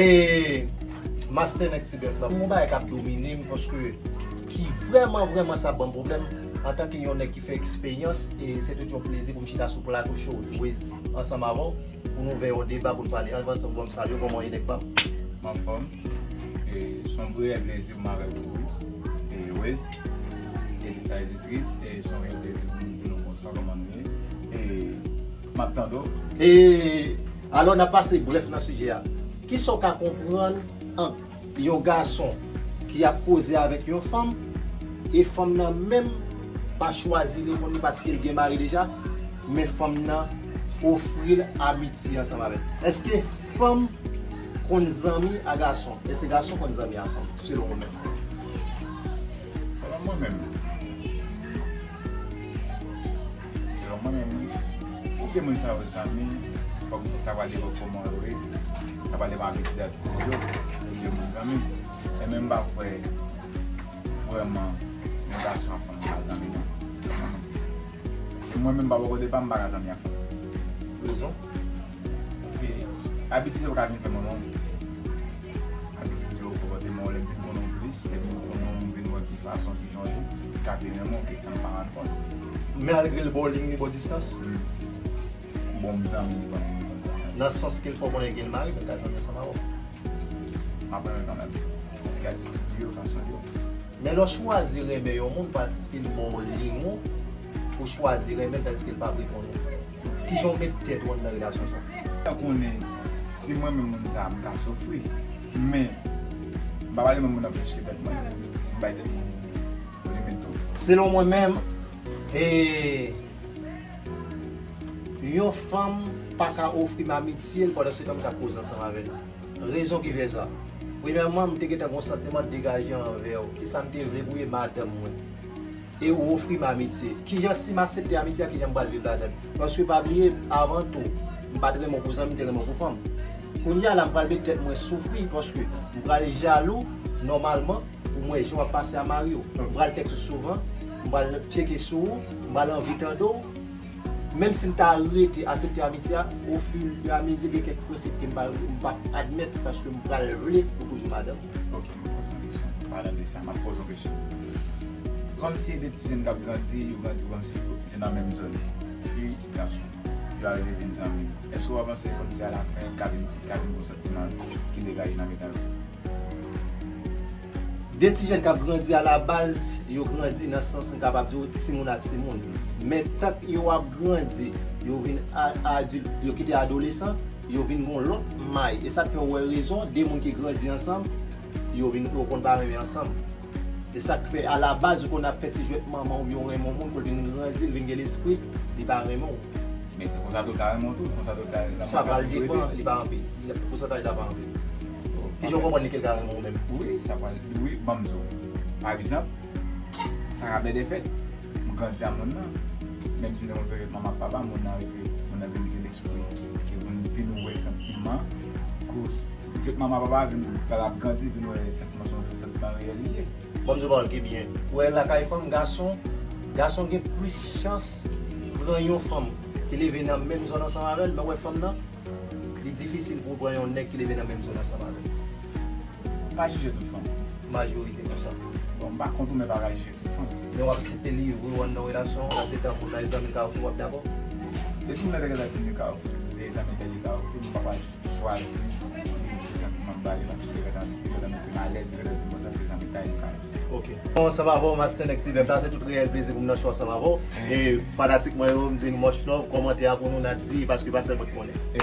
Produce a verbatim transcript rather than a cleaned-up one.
E Master Nèg Ti Bèf la, yon bagay k ap domine m, paske ki vrèman, vrèman sa ban m pwoblèm, antanke yon nèg ki fè eksperyans, e se tout yon plezi pou m chita sou plato show Waze ansanm avè w, pou nou fè yon deba, pou n pale. Anvan sa, bon, m salye w, kòman w ye, nèg pa m? M anfòm. E se yon reyèl plezi pou m avèk ou tou. E Waze, editè, editris, e se yon reyèl plezi pou m di nou bonswa, kòman nou ye? E m ap tande w. E alò, n ap pase brèf nan sijè a. Kisa w ka konprann ant yon gason ki ap koze avèk yon fanm, e fanm nan menm pa chwazi reponn li paske l gen mari deja, men fanm nan ofri l amitye ansanm avè l? Èske fanm konn zanmi a gason? Èske gason konn zanmi a fanm, selon ou menm? Selon mwen menm, selon mwen menm, pou de moun sa yo zanmi, fòk sa pral depann kòman yo ye, sa pral depann ak ti atitid yo, pou de moun zanmi. E menm m pa kwè vrèman yon gason ak fanm pa zanmi, non. Selon mwen menm. Se mwen menm, pa bò kote pa m, m pa ka zanmi ak fanm. Rezon? Paske abitid yo pa ka vin fè mwen wont. Abitid yo, konpòteman w, lè m vin konnen w plis, lè m vin konnen w, m vin wè ki fason, ki jan w ye, m ka vin renmen w ke san m pa rann kont. Malgre l ba w liy li, ba w distans? Menm si se bon zanmi li, ban m distans. Nan sans ke l fè w konnen gen l mari, men l ka zanmi ansanm avè w. M ap renmen kanmenm. Paske atitid li yo, fason li yo. Men lè w chwazi renmen yon moun paske l ba w liy ou, ou chwazi renmen l tandiske l p ap reponn ou. Kijan w met tèt ou anndan relasyon sa? Ou konnen, si mwen menm moun sa a, m ka soufri. Men, m pa pale menm moun nan plis ke tèt mwen. M bay tèt mwen limit tou. Selon mwen menm, e, yon fanm pa ka ofri m amitye l pandan se tan m ka koze ansanm avè l. Rezon ki fè sa. Premyèman, m te gentan gen yon santiman degaje anvè w. Kisa m te vle pou w ye madanm mwen? E ou ofri m amitye. Kijan, si m aksepte amitye a, kijan m pral viv ladan l? Paske pa bliye, avan tou, m pa t renmen w pou zanmi, m te renmen w pou fanm. Kounye a la, m pral met tèt mwen soufri, paske m pral jalou, nòmalman, pou m wè jan w ap pase a mari w. M pral tèks ou souvan, m pral tcheke sou ou, m pral anvi tande w. Menm si m ta rete aksepte amitye a, ofiramize gen kèk prensip ke m pa, m p ap admèt paske m pral vle pou toujou madanm. Ok, m ap poze yon kesyon. Palan de sa, m ap poze yon kesyon. Kòmsi de ti jèn k ap grandi, yo grandi kòmsi yo nan menm zòn. Fi, gason. Yo arive vin zanmi. Èske w pa panse kòmsi alafen, ka vin, ka vin gon santiman ki degaje nan mitan yo? De ti jèn k ap grandi, alabaz, yo grandi nan sans, m kapab di w, timoun ak timoun. Men tank yo ap grandi, yo vin a-, adilt, yo kite adolesan, yo vin gon lòt may. E sa k fè w wè rezon, de moun ki grandi ansanm, yo vin, yo konn pa renmen ansanm. E sa k fè, alabaz, ou konn ap fè ti jwèt manman oubyen w renmen yon moun, kou l vin grandi, l vin gen lespri, li pa renmen w. Men se konsa tou l ka renmen w tou, konsa tou l ka renmen w. Sa pral depann, li pa anpil. Pousantaj la pa anpil. Kijan w konprann li ke l ka renmen w menm? Wi, sa pral, wi, ban m di w. Pa egzanp, sa ka bèl defèt, m grandi a moun nan. Menm si m te konn fè jwèt manman ak papa, moun nan rive, moun nan vin gen lespri, ke moun vin wè santiman, koz jwèt manman ak papa vin, lè l ap grandi, vin wè santiman se yon santiman reyèl li ye. Ban m di w pawòl ki byen. Ou wè lakay fanm, gason, gason gen plis chans pran yon fanm ki leve nan menm zòn ansanm avè l, men ou wè fanm nan, li difisil pou w pran yon nèg ki leve nan menm zòn ansanm avè l. Pa jije tout fanm. Majorite konsa. Bon, m pa kont ou, men pa ka jije tout fanm. Men w ap aksepte livre w anndan relasyon, pandan se tan moun nan e zanmi l ka ofri, w ap dakò? Depi moun nan te gentan di m li ka ofri, e zanmi tèl li ka ofri, m pa pral chwazi li pou santiman m ba li, paske li gentan, li gentan mete m alèz, li gentan di m konsa se zanmi tèl li ka ye. Ok. Bon, ansanm avè w, Master Nèg Ti Bèf la, se tout reyèl plezi pou m nan show ansanm avè w. E fanatik mwen yo, m di nou much love, kòmantè a pou nou, n a di, paske pa sèl mwen ki konnen. E